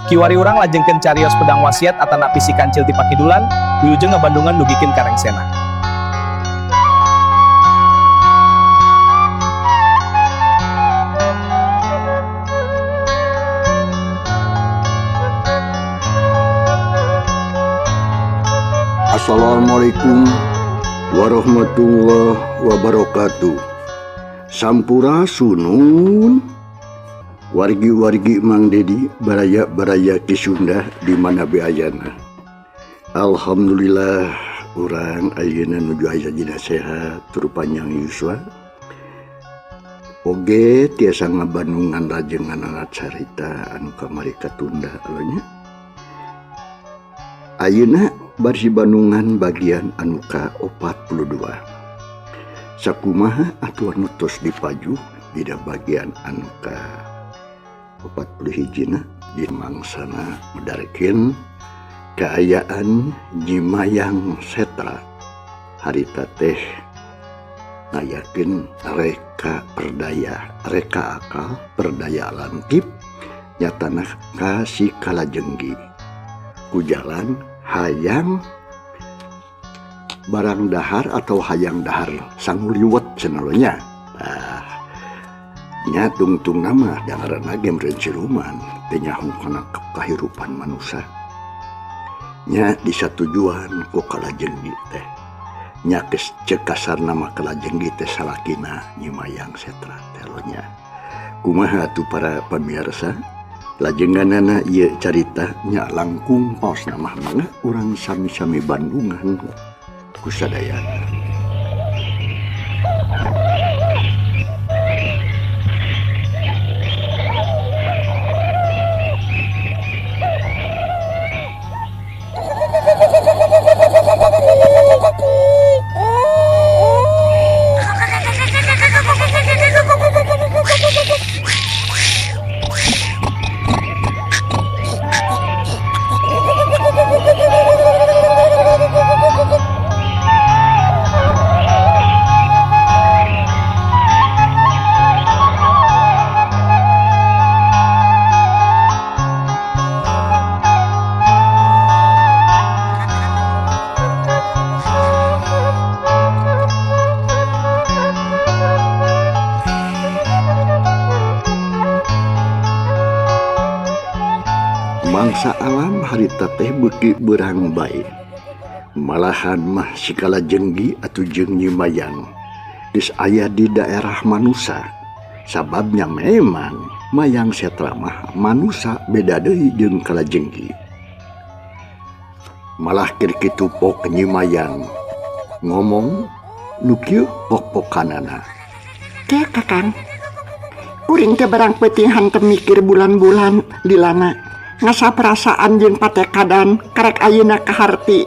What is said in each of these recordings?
Kiwari urang lajengkeun carios pedang wasiat atanapi si kancil ti pakidulan, wilujeng ngabandungan dugikeun ka rengsena. Assalamualaikum warahmatullahi wabarakatuh. Sampurasunun. Wargi-wargi Mang Dedi baraya-baraya Ki Sunda di mana be ayana. Alhamdulillah urang ayeuna nuju aya dina sehat tur panjang yuswa. Oge tiasa ngabandungan lajenganana carita anu kamari katunda nya. Ayeuna bari Bandungan bagian anu ka-42. Sakumaha atuh anu tos dipaju dina bagian anu ka-40 hijina di mangsana medarkeun kaayaan Nyi Mayang Setra harita teh ngayakeun reka perdaya reka akal perdaya lantip nyatana ka si Kalajenggi ku jalan hayang barang dahar atau hayang dahar sangu liwet cenah nya. Ah, nya tungtung nama dangaranna ge meureun siluman teu nyaho kana kahirupan manusia. Nya disatujuan ku Kalajenggi teh. Nya geus ceuk kasarna mah Kalajenggi teh salakina Nyi Mayang Setra teh nya. Kumaha atuh para pamirsa? Lajenganana ieu carita nya langkung paosna mah mangga urang sami-sami Bandungan ku sadayana. Mangsa alam harita teh beuki beurang bae. Malahan mah si Kalajenggi atuh jeung Nyi Mayang geus aya di daerah manusa. Sababnya memang Mayang Setra mah manusa beda deui jeung Kalajenggi. Malah keur kitu pok Nyi Mayang ngomong nu kieu pok-pokanana. Ke Kakang, kuring teh barang peuting hantem mikir bulan-bulan lilana. Ngasa perasaan jeung patekadan karek ayeuna kaharti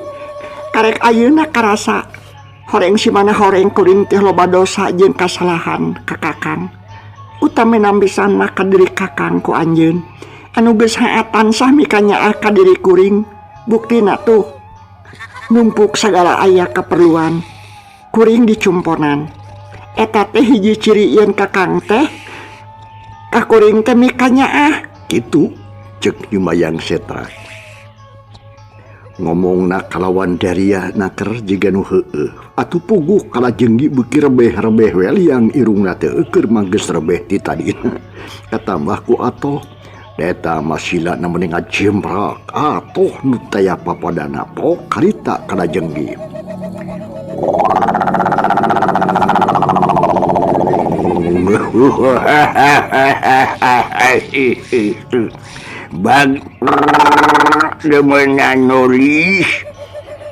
karek ayeuna karasa horeng si mana horeng kuring teh loba dosa jeung kasalahan ka Kakang utamina pisan mah ka diri Kakang ku anjeun anu geus haatan sami kanyaah ka diri kuring buktina tuh numpuk sagala aya kaperluan kuring dicumponan eta teh hiji ciri yen Kakang teh ka kuring teh mikanyaah kitu. Cek Nyi Mayang Setra ngomongna kalawan daria naker jiga nu heueuh atuh puguh Kalajenggi beuki rebeh-rebeh we liang irungna teh eueur mah geus rebeh ti tadina katambah ku atoh eta mah silana meni ngajemprak atoh nu taya papadana pok karita Kalajenggi. Bag demenan nulis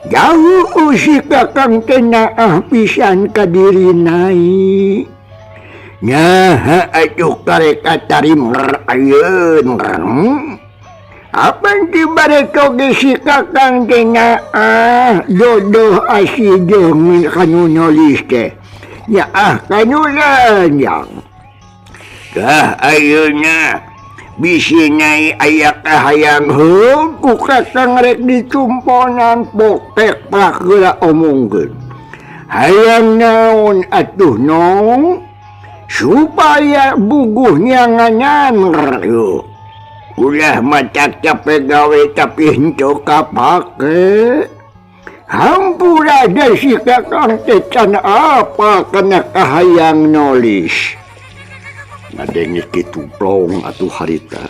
jauh si Kakang teh naah pisan ka diri nai nyaha atuh karek katarim ayeun apan ti bareko ge si Kakang teh naah jodoh asih jeung kanu nulis teh nyaah kanu lanjang dah ayeuna bisi nyai aya kahayang heung ku Kakang rek dicumponan poktek plak geura omongkeun hayang naon atuh nong supaya buguh nyanganan. Ulah macak capek gawe tapi henteu kapake. Hampura da si Kakang teh can apa kana kahayang nulis. Ngadenge kitu plong atuh harita.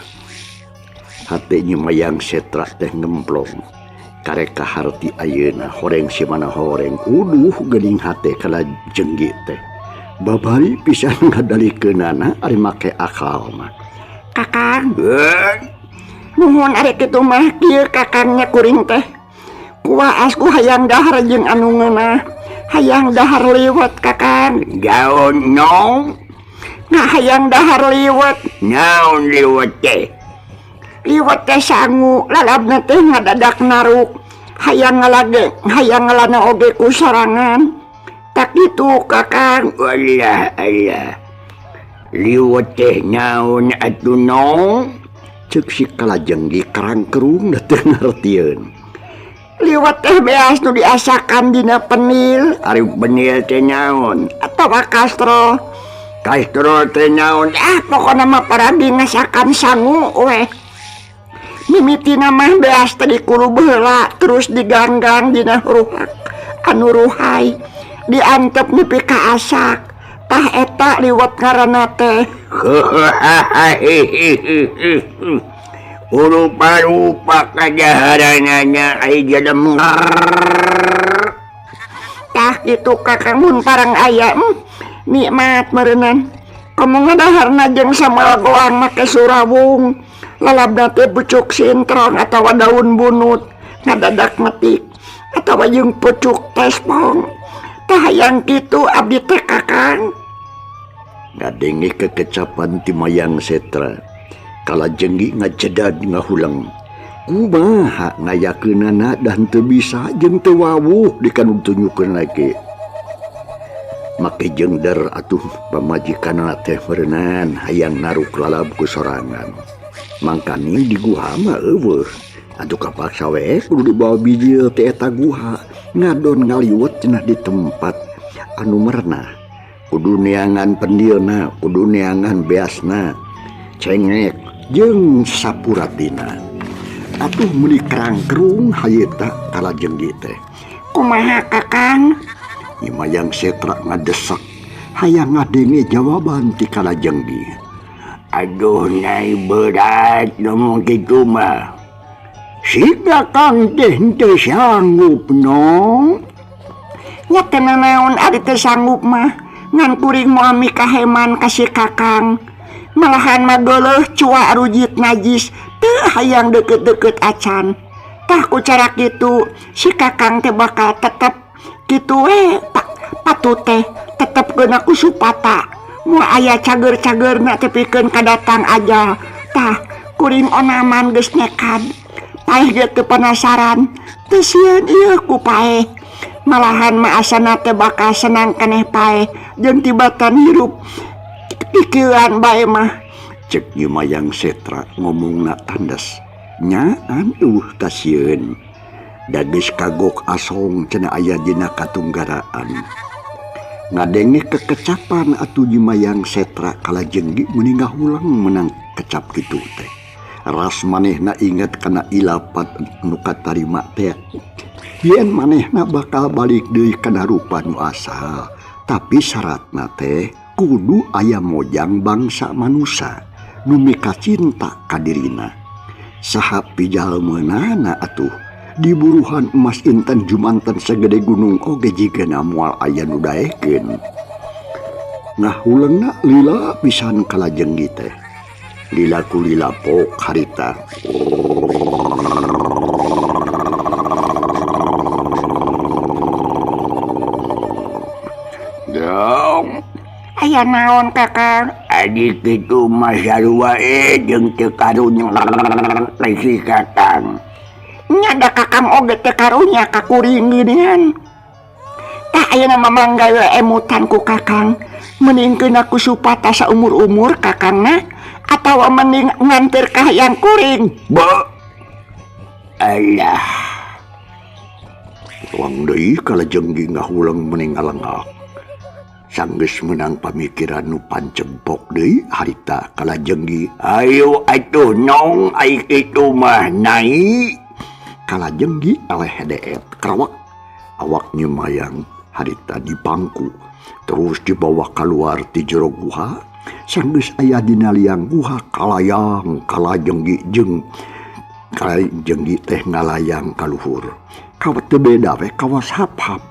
Hate Nyi Mayang Setra teh ngemplong. Karek kaharti ayeuna horeng si mana horeng uduh geuning hate kalajenggi teh. Babari pisan ngadalikeunana ari make akal mah. Kakang. Nuhun ari kitu mah kieu kakangnya kuring teh. Kuaas ku hayang dahar jeung anu ngeunah. Hayang dahar liwet kakang. Gaon nong? Nah hayang dahar liwet. Naon liwet teh? Liwet teh sangu lalabna teh ngadadak naruk. Hayang ngalage, hayang ngalana oge ku sorangan. Tak kitu kakang. Walah alah. Liwet teh naon atuh nong? Ceuk si kalajenggi karangkerung da teu ngartieun. Liwet teh beas nu diasakan dina penil. Ari penil teh naon? Atawa kastrol. Kastrol teh naon? Ah pokona mah paragi ngasakan sangu weh. Mimitina mah beas teh dikulub heula terus diganggang dina ruhak anu ruhai diantep nepi ka asak. Tah eta liwet ngaranna teh. Rupa-rupa kajaharanana ai jelema. Tah kitu kakang mun parang aya nikmat meureunnan. Komo ngadaharna jeung samal goang make surawung. Lalabna teh pucuk sintrong atawa daun bunut ngadadak metik atawa jeung pucuk tespong. Tah hayang kitu abdi teh kakang. Ngadenge kekecapan ti Mayang Setra. Kalajenggi ngajedad ngahulang. Kumaha ngayakeunana dan teu bisa jeung teu wawuh dikanu tunjukkeun lagi. Make jengder atuh pamajikanna teh meureunan hayang naruk lalab ku sorangan. Mangkani di guha mah eueuh. Atuh kapaksa we kudu dibawa bijil teh eta guha ngadon ngaliwet cenah di tempat anu merenah. Kudu neangan pendilna, kudu neangan beasna, cengek jeung sapuratina. Atuh meuni karangkerung hayeta kalajenggi teh. Kumaha kakang? Nyi Mayang Setra ngadesek hayang ngadenge jawaban ti kalajenggi. Aduh nai berat ngomong kitu mah. Si kakang teh henteu sanggup nong. Nya teu nanaon ari teu sanggup mah. Ngan kuring moal mikaheman ka si kakang. Malahan mah geuleuh cua rujit najis teu hayang deukeut-deukeut acan. Tah ku cara kitu si kakang teh bakal tetep kitu we patut teh tetep geuna ku supata. Moal aya cager-cagerna teh pikeun kadatang aja. Tah kuring onaman geus nekad. Paeh ge teu penasaran, teu sieun ieu ku paeh. Malahan mah asana teh bakal senang keneh paeh jeung tibatan hirup pikiran bae mah. Cek Nyi Mayang Setra ngomongna tandes. Nyaan eueuh kasieun. Da geus kagok asong cenah aya dina katunggaraan. Ngadenge kekecapan atuh Nyi Mayang Setra kalajenggi meuni ngahulang menang kecap kitu teh. Ras manehna inget kana ilapat nu katarima teh. Yen manehna bakal balik deui kana rupa nu asal, tapi syaratna teh kudu aya mojang bangsa manusa nu mikacinta ka dirina. Saha pijalmeunana atuh diburuhan emas inten jumanten segede gunung oge jigana moal aya nu daekeun. Ngahuleungna lila pisan kalajenggi teh. Lila ku lila pok harita. Dong. Aya naon kakang? Adi kitu mah sarua jeung teu karunya si kakang. Nya da kakang oge teu karunya ka kuring geuningan. Tah ayeuna mah mangga we emutan ku kakang. Mendingkeun aku supata saumur-umur kakangna atawa mending nganter ka hayang kuring. Bo. Alah. Tuang deui kalajenggi ngahulang mending ngalengak. Sanggeus meunang pamikiran nu pancempok deui harita kalajenggi. Ayo atuh nong ai kitu mah nai. Kalajenggi eleh deet krawak. Awak Nyi Mayang harita dipangku terus dibawa keluar ti jero guha. Sanggeus aya dina liang guha kalayang kalajenggi jeung kalajenggi teh ngalayang ka luhur. Kawat teu beda we kawas hap-hap.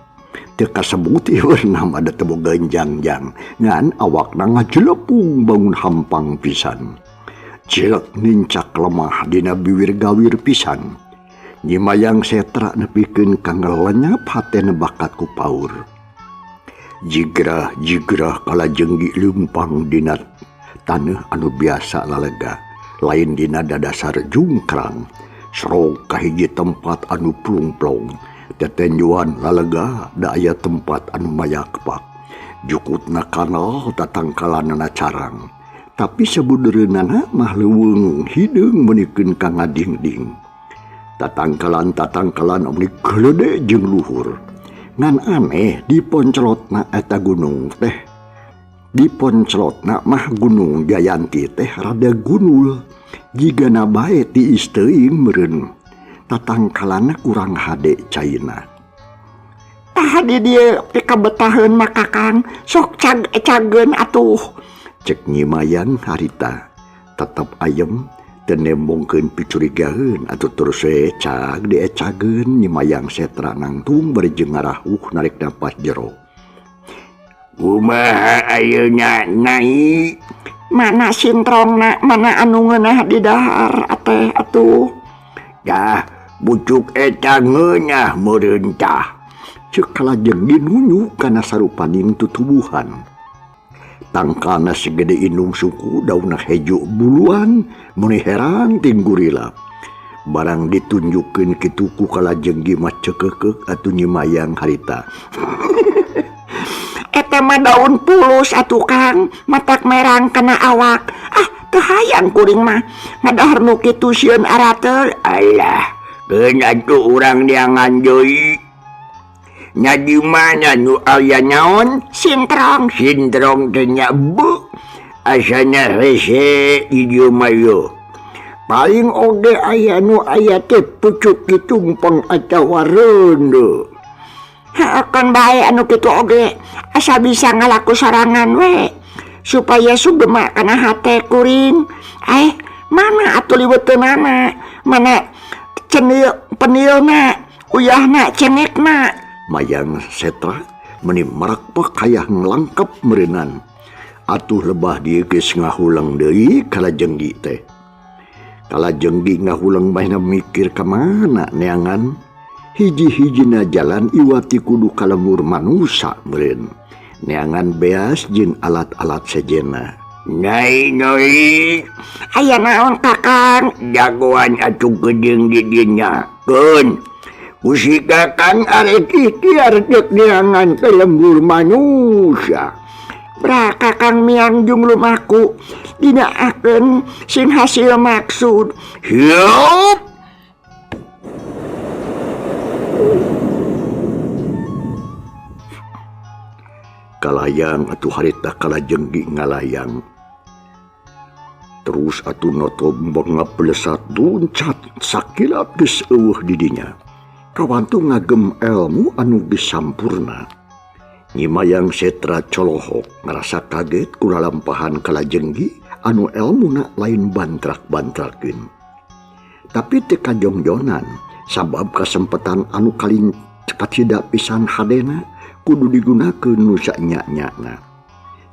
Teu kasebut ieu nama da teu boga jangjang ngan awakna ngajelepung bangun hampang pisan. Cilek nincak lemah dina biwir gawir pisan. Nyi Mayang Setra nepikeun ka ngelenyap hatena bakat ku paur. Jigrah jigrah kalajenggi leumpang dina taneuh anu biasa lalega, lain dina dadasar jungkrang. Serog ka hiji tempat anu plungplong, tetenjuan lalega da aya tempat anu mayakpak. Jukutna kanal tatangkalanana carang. Tapi sabudereunana mah leuweung hideung meunikeun ka ngadingding. Tatangkalan-tatangkalan omni gelede jeung luhur. Ngan aneh diponcelotna eta gunung teh. Diponcelotna mah Gunung Jayanti teh rada gunul. Jigana bae tiis teuing meureun. Tatangkalanna kurang hade caina. Tah di dieu pikabetaheun mah Kakang, sok cag-cageun atuh. Cek Nyi Mayang harita tetep ayem teu nembongkeun picurigaeun atuh terus we cag diecageun Nyi Mayang Setra nangtung bari jeung ngarahuh narik napas jero. Kumaha ayeuna nai? Mana sintrongna, mana anu ngeunah di dahar ateh atuh. Dah bucuk eta ngeunah meureun tah. Ceuk kalajenggi nunjuk kana sarupaning tutubuhan. Tangkalna segede indung suku, daunna hejo buluan, meuni herang ting gurila. Barang ditunjukkeun kitu ku kalajenggi mah ceukeukeuh atuh Nyi Mayang harita. Eta mah daun pulus atuh Kang, matak merang kana awak. Ah, teu hayang kuring mah. Ngadahar nu kitu sieun arateul. Alah, keun atuh urang neangan deui. Nya di mana nu aya naon? Sintrong. Sintrong teh nya beuh. Asana hese di dieu mah yeuh. Paling oge aya nu aya teh pucuk kitumpeng atawa reundeuh. Heuh, keun bae anu kitu oge, asa bisa ngalaku sorangan we. Supaya sugema kana hate kuring. Mana atuh liweuteunana? Mana cenil penilna, uyahna, cengekna. Mayang Setra meni marakpak hayang langkep meureunan. Atuh lebah dieu geus ngahuleng deui kalajenggi teh. Kalajenggi ngahuleng bae mikir ka mana neangan. Hiji-hijina jalan iwati kudu kalembur manusa meureun. Neangan beas jeung alat-alat sejenna. Nai noi. Aya naon Kakang? Jagoan atuh geudeung di dinya. Keun. Ku si Kakang arek ikhtiar deuk neangan ka lembur manusia. Bra Kakang miang jung lumaku dinaakeun sing hasil maksud. Hiup. Kalayang atuh harita kalajenggi ngalayang. Terus atuh noto ngaplesat duncat sakilat geus eueuh di dinya. Kawantu ngagem elmu anu geus sampurna. Nyi Mayang Setra colohok ngarasa kaget ku lalampahan kalajenggi anu elmuna lain bantrak-bantrakeun. Tapi teu kajongjonan sabab kasempetan anu kalin kacida pisan hadena kudu digunakeun nu sanya-nyana.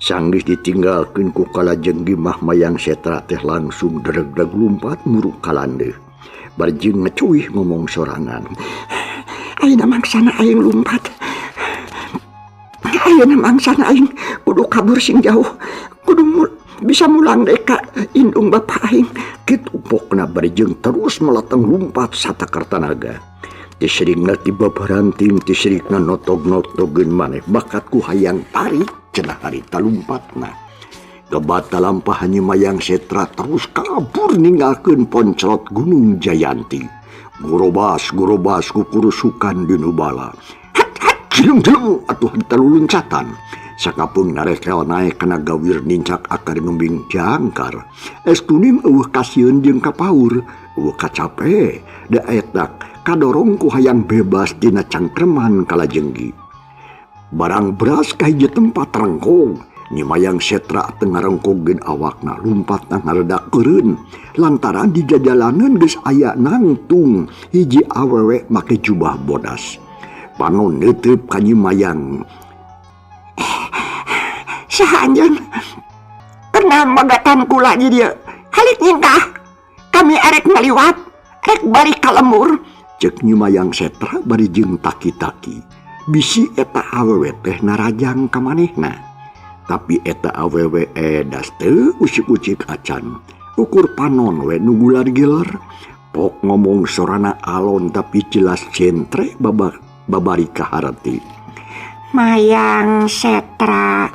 Sanggeus ditinggalkeun ku kalajenggi mah Mayang Setra teh langsung dregdeg lumpat muruk kalandeuh. Barjing ngecuih ngomong sorangan. Ayeuna mangsana aing lumpat. Ayeuna mangsana aing kudu kabur sing jauh. Kudu bisa mulang deui ka indung bapa aing. Kitu pokna barjing terus melateng lumpat satakar tanaga. Tisirikna tiba baranting, tisirikna notog-notogeun maneh bakat ku hayang tarik cenah harita lumpatna. Gebata lampah Nyi Mayang Setra terus kabur ninggalkeun poncelot Gunung Jayanti. Gurobas gurobas kukurusukan di nubala. Hat hat jeleng jeleng atuh harita luluncatan. Sakapeung narekel naek kana gawir nincak akar ngembing jangkar. Es kuning eueuh kasieun jeung kapaur, eueuh kacape, da eta kadorong ku hayang bebas tina cangkreman kalajenggi. Barang beras ka hiji tempat rengkong, Nyi Mayang Setra teu ngarengkogeun awakna lumpatna ngaredak keureun lantaran di jajalaneun geus aya nangtung hiji awewe make jubah bodas. Panon neuteub ka Nyi Mayang. Saha anjeun? Kenal magatan kula di dieu. Halik nyingkah. Kami arek ngaliwat, arek balik ka lembur. Ceuk Nyi Mayang Setra bari jeung taki-taki. Bisi eta awewe teh narajang ka manehna. Tapi eta awewe edas teu usik-usik acan. Ukur panon we nu gular-giler. Pok ngomong sorana alon tapi jelas centre babari kaharti. Mayang Setra,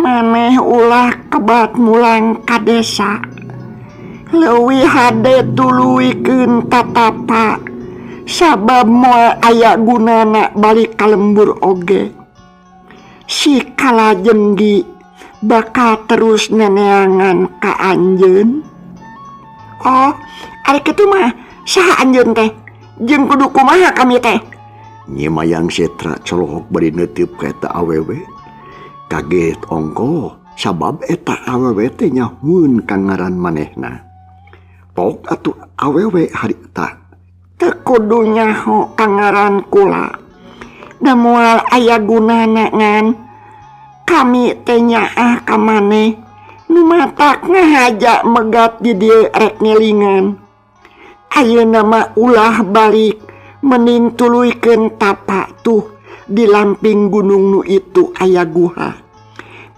maneh ulah kebat mulang ka desa. Leuwih hade tuluikeun tatapa, sabab moal aya gunana balik ka lembur oge. Si kalajenggi bakal terus neneangan ka anjeun. Oh, ari kitu mah saha anjeun teh? Jeung kudu kumaha kami teh? Nyi Mayang Setra colohok bari neuteub ka eta awewe. Kaget ongko sabab eta awewe teh nyahueun ka ngaran manehna. Pok atuh awewe harita. Teu kudu nyaho ka ngaran kula. Da moal aya gunana ngan kami teh nyaah ka maneh nu matak ngahaja megat di dieu rek ngelingan. Ayeuna mah ulah balik mending tuluykeun tapa tuh di lamping gunung nu itu aya guha.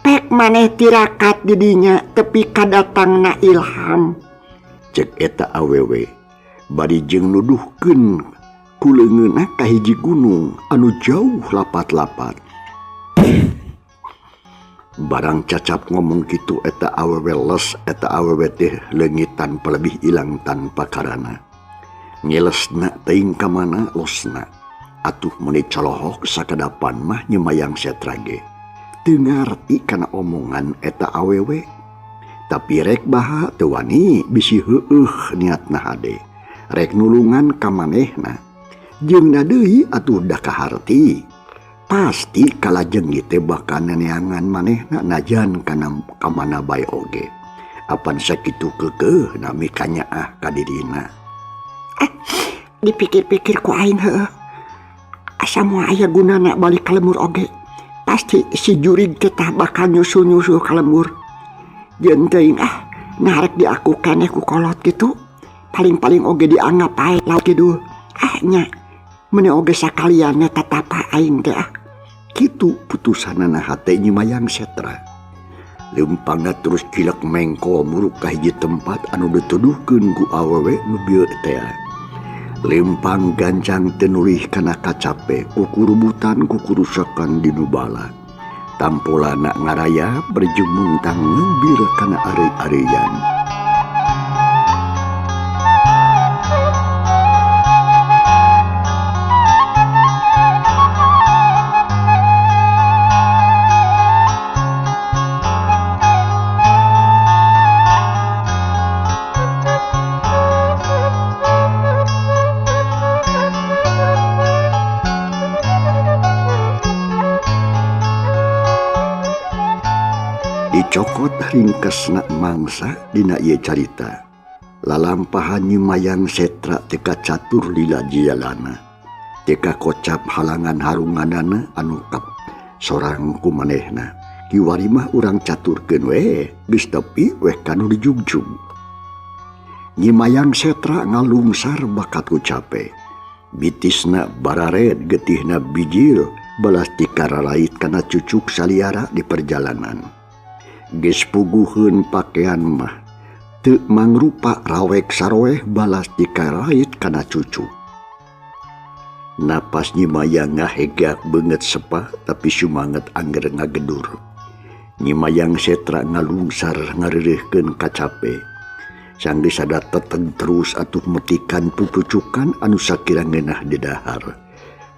Pek maneh tirakat di dinya tepi kadatangna ilham. Cek eta awewe bari jeung nuduhkeun ku leungeunna ka hiji gunung anu jauh lapat-lapat. Barang cacap ngomong kitu eta awewe les, eta awewe teh leungit tanpa lebih ilang tanpa karana. Ngelesna teuing ka mana losna. Atuh meuni colohok sakadapan mah Nyi Mayang Setra ge. Teu ngarti kana omongan eta awewe. Tapi rek baha teu wani bisi heueuh niatna hade. Rek nulungan ka manehna. Jeung na deui atuh da kaharti. Pasti kalajenggi teh bakal neneangan manehna najan kana ka mana bae oge. Apan sakitu keukeuh nami kanyaah ka dirina. Dipikir-pikir ku aing heueuh. Asa moal aya gunana balik ka lembur oge. Pasti si jurig teh tah bakal nyusul-nyusul ka lembur. Jeung teuing nah rek diaku keneh ku kolot kitu. Paling-paling oge dianggap pae laut kidul. Nya meuni oge sakalian tatapa aing teh ah. Kitu putusanana hate Nyi Mayang Setra. Leumpangna terus cilek mengko muruk ka hiji tempat anu dituduhkeun ku awewe nu bieu teh. Lempang gancang teu nulih kana kacape kukurubutan kukurusakan di nubala. Tampolana ngaraya berjumuntang ngebir kana areuy-areuyan. Dicokot ringkesna mangsa dina ieu carita. Lalampahan Nyi Mayang Setra teu kacatur lila jialana. Teu kakocap halangan harunganana anu kap sorang ku manehna. Kiwari mah urang caturkeun we, geus tepi weh kanu dijugjug. Nyi Mayang Setra ngalungsar bakat ku cape. Bitisna barared, getihna bijil, balas tikaralait kana cucuk saliara di perjalanan. Geus puguheun pakean mah teu mangrupa rawek saroeh balas dikarait kana cucu. Napas Nyi Mayang ngahegak beungeut sepah tapi sumanget angger ngagedur. Nyi Mayang Setra ngalungsar ngareureuhkeun kacape. Sanggeus sada teteg terus atuh metikan pupucukan anu sakira ngeunah didahar.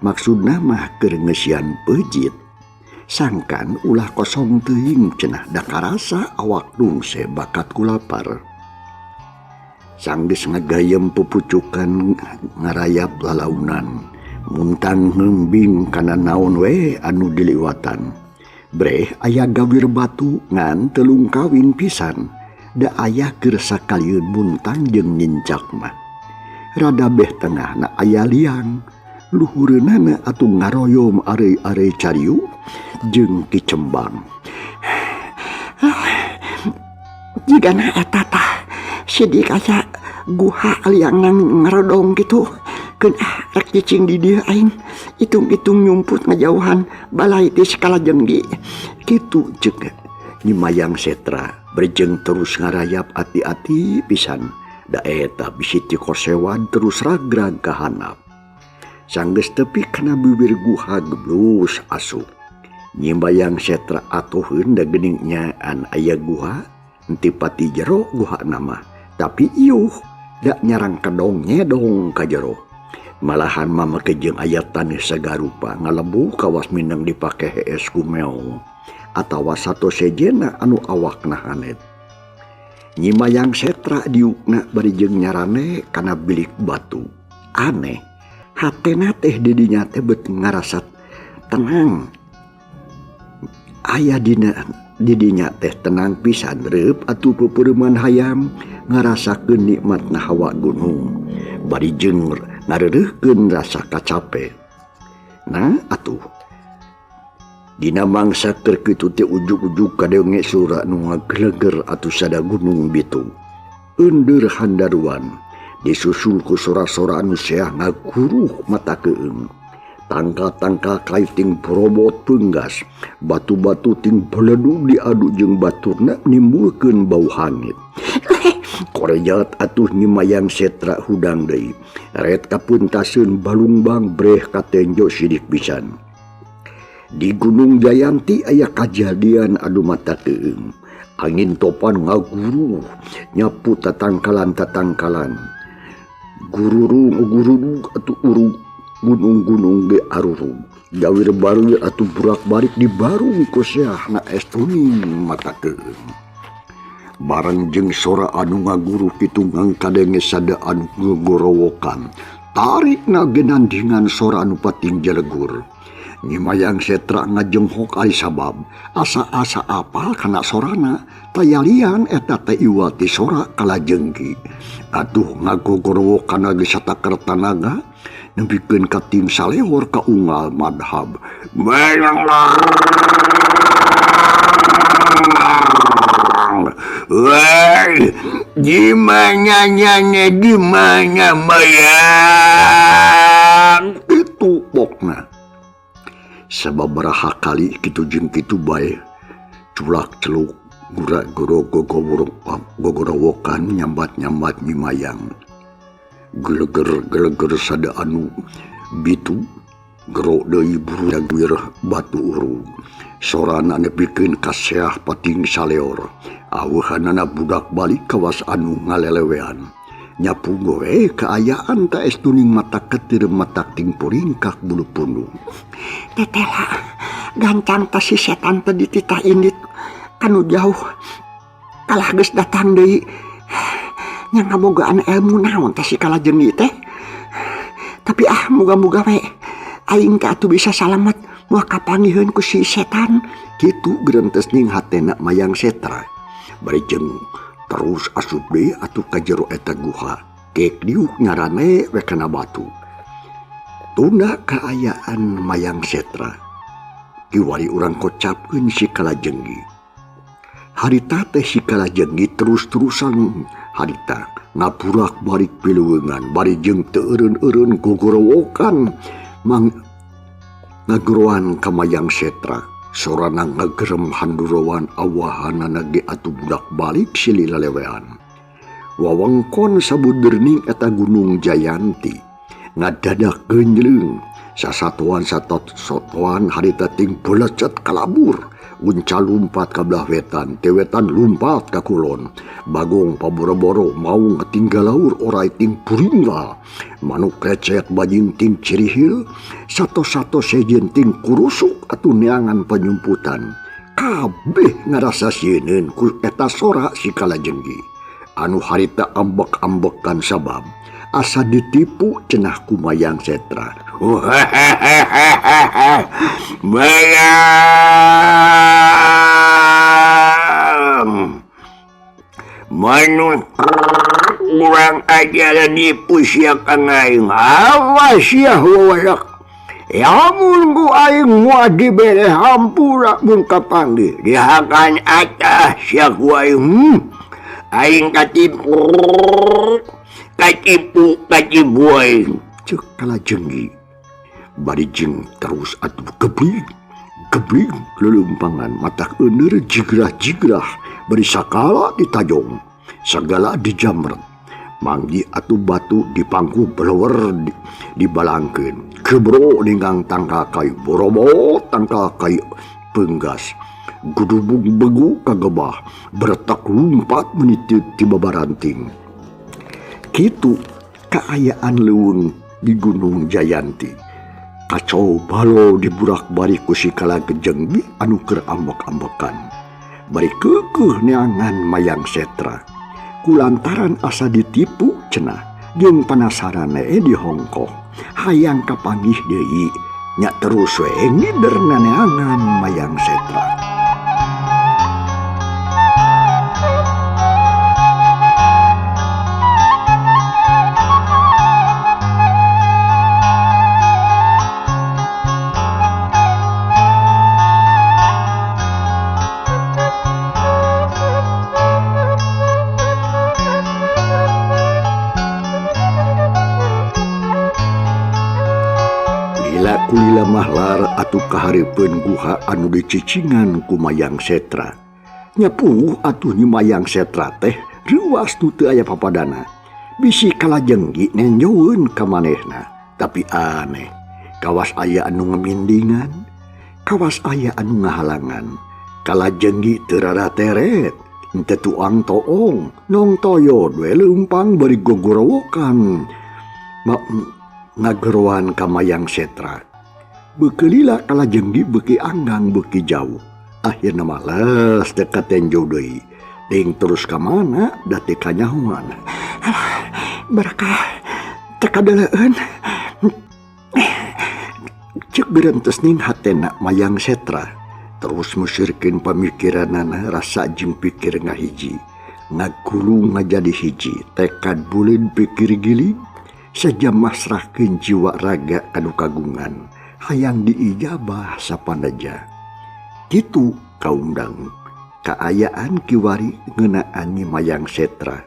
Maksudna mah keur ngeusian peujit. Sangkan ulah kosong teuing cenah da karasa awak dungse bakat ku lapar. Sanggeus ngagayem pupucukan ngarayap lalaunan, muntang ngembing kana naon we anu diliwatan. Breh aya gawir batu ngan telung kawin pisan, da aya keur sakalieun muntang jeung nincak mah. Rada beh tengahna aya liang, luhureunana atuh ngaroyom areuy-areuy cariu jeung kicembang. Jigana eta tah sidik aya guha liangna ngarodong kitu. Keun ah rek cicing di dieu aing, itung-itung nyumput ngajauhan balai ti sakala jenggi. Kitu ceuk Nyi Mayang Setra berjeng terus ngarayap ati-ati pisan. Da eta bisi ti kosewan terus ragrag ka handap. Sanggeus tepi kana bibir guha geblus asup. Nyi Mayang Setra atuheun da geuning nyaan aya guha, henteu pati jero guha nama, tapi iuh da nyarang kedong nyedong ka jero. Malahan mama kejeng aya taneuh sagarupa ngalebu kawas mineng dipake hees ku meong atawa sato sejena anu awakna hanet. Nyi Mayang Setra diukna bari jeung nyarane kana bilik batu. Aneh, hatena teh didinya teh bet ngarasa tenang. Aya dina didinya teh tenang pisan reup atuh peupeureuman hayam ngarasakeun nikmatna hawa gunung. Bari jeung ngareureurkeun rasa kacape. Nah atuh dina mangsa keur kitu teh ujug-ujug kadenge sora nu ngageleger atuh sada gunung bitu. Eundeur handaruan disusul ku sora-sora anu seah ngaguruh mata keung. Tangka-tangka kai ting borobot peunggas, batu-batu ting beledug diadu jeung baturna nimbulkeun bau hangit. Korejat atuh Nyi Mayang Setra hudang deui. Ret kapuntaseun balungbang breh katenjo sidik pisan. Di Gunung Jayanti aya kajadian anu mata keung. Angin topan ngaguruh nyapu tatangkalan-tatangkalan. Gururung gururung atuh urug gunung-gunung ge arurug. Gawir baru atuh burak-barik di barung ku seahna estuning mata keung. Bareng jeung sora anu ngaguruh kitu ngangkadenge sada anu ngegorowokan. Tarikna genandingan sora anu pating jelegur. Nyi Mayang Setra ngajenghok ari sabab asa-asa apal kana sorana tayalian eta teh iwati sora kalajengki. Atuh ngagogorowokan ge sataker tanaga nepikeun ka tim salehor ka unggal madhab. Woi, di mana nyanya di mana mayang itu pokna. Sababaraha kali kitu jeung kitu bae culak celuk gura goro gogorowokan nyambat-nyambat Nyi Mayang. Geleger geleger sada anu bitu gero deui buru jaguir batu urug. Sorana nepikeun ka seah pating saleor. Aweuhanana budak balik kawas anu ngalelewean. Nyapu goe kaayaan ta estuning mata ketir mata ting puringkak bulu pundung. Tetela gancang ta si setan teh dititah indit kanu jauh. Kalah geus datang deui. Nya ngabogaan ilmu naon teh si kalajenggi teh. Tapi ah muga-muga we aing teh atuh bisa salamet moal kapanggiheun ku si setan. Kitu gerentes ning hatena Mayang Setra. Bari jeung terus asup deui atuh ka jero eta guha. Kek diuk nyarane we kana batu. Tunda kaayaan Mayang Setra. Kiwari urang kocapkeun si kalajenggi. Harita teh si kalajenggi terus-terusan harita ngaburak balik piluweungan bari jeung teu eureun-eureun gogorowokan mang ngageroan ka Mayang Setra. Sorana ngagerem handurowan awahanana ge atuh budak balik silih lalewean. Wawengkon sabudeurning eta Gunung Jayanti ngadadak geunjleung sasatoan satoan harita ting belecet kalabur Unca lumpat ka belah wetan, ti wetan lumpat ka kulon. Bagong paboro-boro maung tinggal laur orai ting puringga. Manuk recet bajing ting cirihil, sato-sato sejen ting kurusuk atuh neangan panyumputan. Kabeh ngarasa sieun ku eta sora si Kalajenggi. Anu harita ambek-ambekan sabab asa ditipu cenah ku Mayang Setra. Mayang manut kurang ajar nipu sia ka aing. Awas sia wayak. Lamun ku aing moal dibere hampura mun kapanggih. Dihakan atah sia ku aing. Aing katipu katipu katipu aing. Ceuk Kalajenggi. Bari jeung terus atuh geblig geblig leuleumpangan matak euneur jigrah-jigrah bari sakala ditajong sagala dijamret. Manggi atuh batu dipangku belewer dibalangkeun. Gebro ninggang tangkal kayu borobot tangkal kayu penggas. Gudubung begu kagebah beretak lumpat meniti ti babaranting. Kitu kaayaan leuweung di Gunung Jayanti. Kacau balo diburak-balik ku si Kalajenggi anu keur ambek-ambekan. Bari keukeuh neangan Mayang Setra. Kulantaran asa ditipu cenah jeung panasaran di hongkoh. Hayang kapanggih deui nya terus we ngider neangan Mayang Setra. Kulila mahlar atuh kahareupeun guha anu dicicingan ku Mayang Setra. Nyapuh atuh Nyi Mayang Setra teh reuas nu teu aya papadana. Bisi Kalajenggi nenjoeun ka manehna, tapi aneh. Kawas aya anu ngemindingan, kawas aya anu ngahalangan. Kalajenggi teu rarateret, teu tuang toong, nong toyod we leumpang bari gogorowokan. Ngageroan ka Mayang Setra. Beukeulila Kalajenggi beuki anggang beuki jauh. Akhirna males teu katenjo deui. Ting terus ka mana da teu kanyahoan. Alah, barakah teu kadeleun. Ceuk berentes ning hatena Mayang Setra. Terus musirkeun pamikiranana rasa jeung pikir ngahiji. Ngagulung ngajadi hiji, tekad buleud pikir gilig. Saja masrahkeun jiwa raga kanu kagungan. Hayang diijabah sapanaja. Kitu kaundang kaayaan kiwari ngeunaan Nyi Mayang Setra.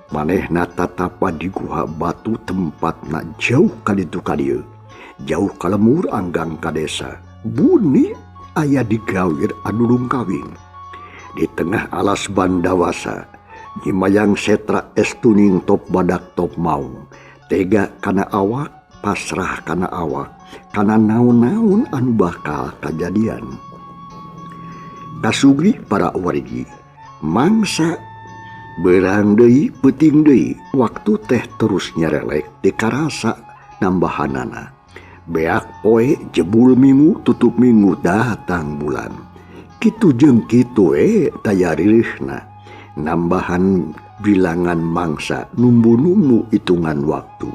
Manehna tatapa di guha batu tempatna jauh ka ditu ka dieu. Jauh ka lemur anggang ka desa. Buni aya di gawir anu lungkawing. Di tengah alas Bandawasa, Nyi Mayang Setra estuning top badak top maung. Tega kana awak, pasrah kana awak, kana naon-naon anu bakal kajadian. Kasugri para wargi, mangsa berang deui peuting deui, waktu teh terus nyerelek teu karasa nambahanana. Beak poe jebul minggu tutup minggu datang bulan. Kitu jeung kitu we taya ririhna. Nambahan bilangan mangsa numbu-numbu hitungan waktu.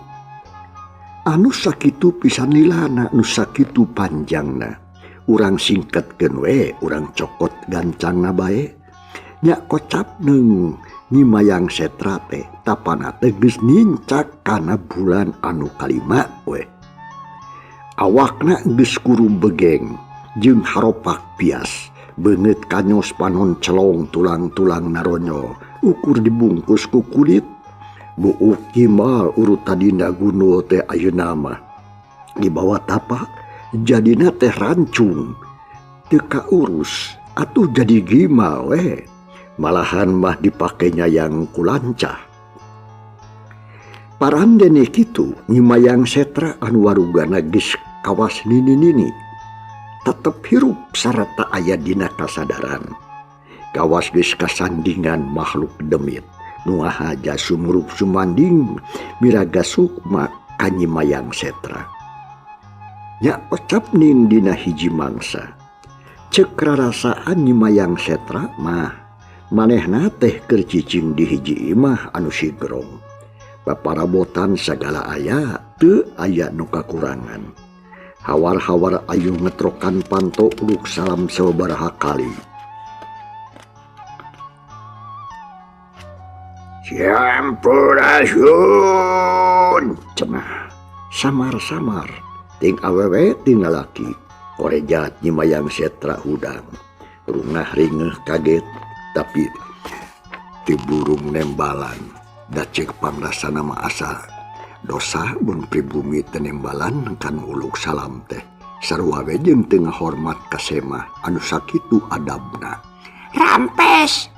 Anu sakitu pisan lilana, nu sakitu panjangna. Urang singketkeun we, urang cokot gancangna bae. Nya kocap neung Nyi Mayang Setra teh tapana teh geus nincak kana bulan anu kalima we. Awakna geus kuru begeng jeung haropak pias. Beungeut kanyos panon celong tulang-tulang naronyol ukur dibungkus ku kulit. Buuk gimbal urut tadina gundul teh ayeuna mah dibawa tapak jadina teh rancung teu kaurus atuh jadi gimbal we. Malahan mah dipake nyayang kulancah. Parandene kitu Nyi Mayang Setra anu warugana geus kawas nini-nini. Tetep hirup sarta aya dina kasadaran. Kawas geus kasandingan makhluk demit nu ngahaja sumurup sumanding miraga sukma ka Nyi Mayang Setra. Nya ocap ning dina hiji mangsa. Ceuk rarasaan Nyi Mayang Setra mah manehna teh keur cicing di hiji imah anu sigrong. Paparabotan sagala aya teu aya nu kakurangan. Hawar-hawar ayu ngetrokan panto uluk salam sababaraha kali. Sampurasun cenah samar-samar ting awewe ting lalaki korejat Nyi Mayang Setra hudang. Rungah ringeuh kaget tapi ti burung nembalan da ceuk pangrasana mah asa dosa mun pribumi teu nembalan kan uluk salam teh sarua we jeung teu ngahormat ka semah anu sakitu adabna. Rampes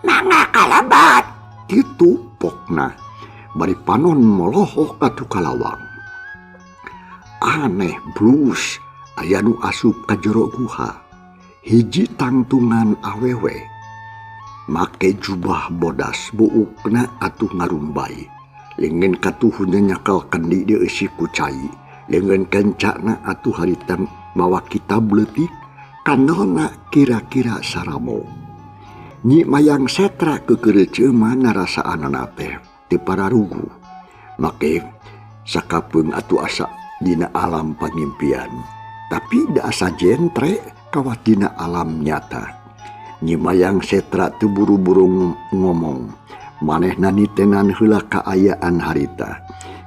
mangga kalabat kitu pokna bari panon molohok atuh ka lawang. Aneh blus aya nu asup ka jero guha. Hiji tangtungan awewe make jubah bodas buukna atuh ngarumbai. Lengan katuhnya nyakal kendi dieusi ku cai. Lengan kencana atuh harita mawa kitab leutik kanona kira-kira saramo. Nyi Mayang Setra keukeureuteuman narasaanana teh teu pararuguh. Make sakapeung atuh asa dina alam pangimpian, tapi da asa jentre kawat dina alam nyata. Nyi Mayang Setra teu buru-buru ngomong. Manehna nitenan heula kaayaan harita.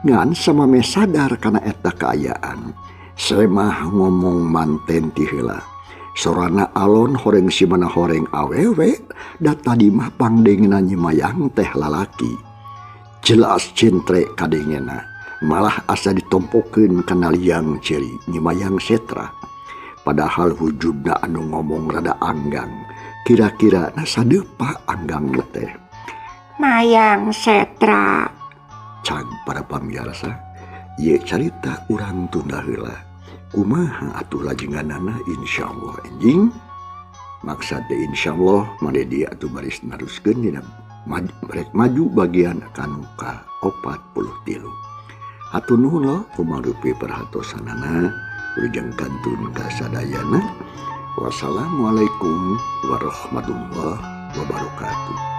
Ngan samame sadar kana eta kaayaan. Semah ngomong manten ti heula. Sorana alon horeng simana horeng awewe, da tadi mah pangdengena Nyi Mayang teh lalaki. Jelas centre kadengena, malah asa ditompokeun kana liang ceri Nyi Mayang Setra. Padahal wujudna anu ngomong rada anggang, kira-kira na sadepa anggang teh. Mayang Setra. Cag para pamirsa, ieu carita urang tunda heula. Kumaha atuh lajenganana insyaallah enjing. Maksad teh insyaallah made dia atuh baris naruskeun dina rek maju bagian kanu ka 43. Hatur nuhun lo kumarupi perhatosanana wilujeng kantun ka sadayana. Wassalamualaikum warahmatullahi wabarakatuh.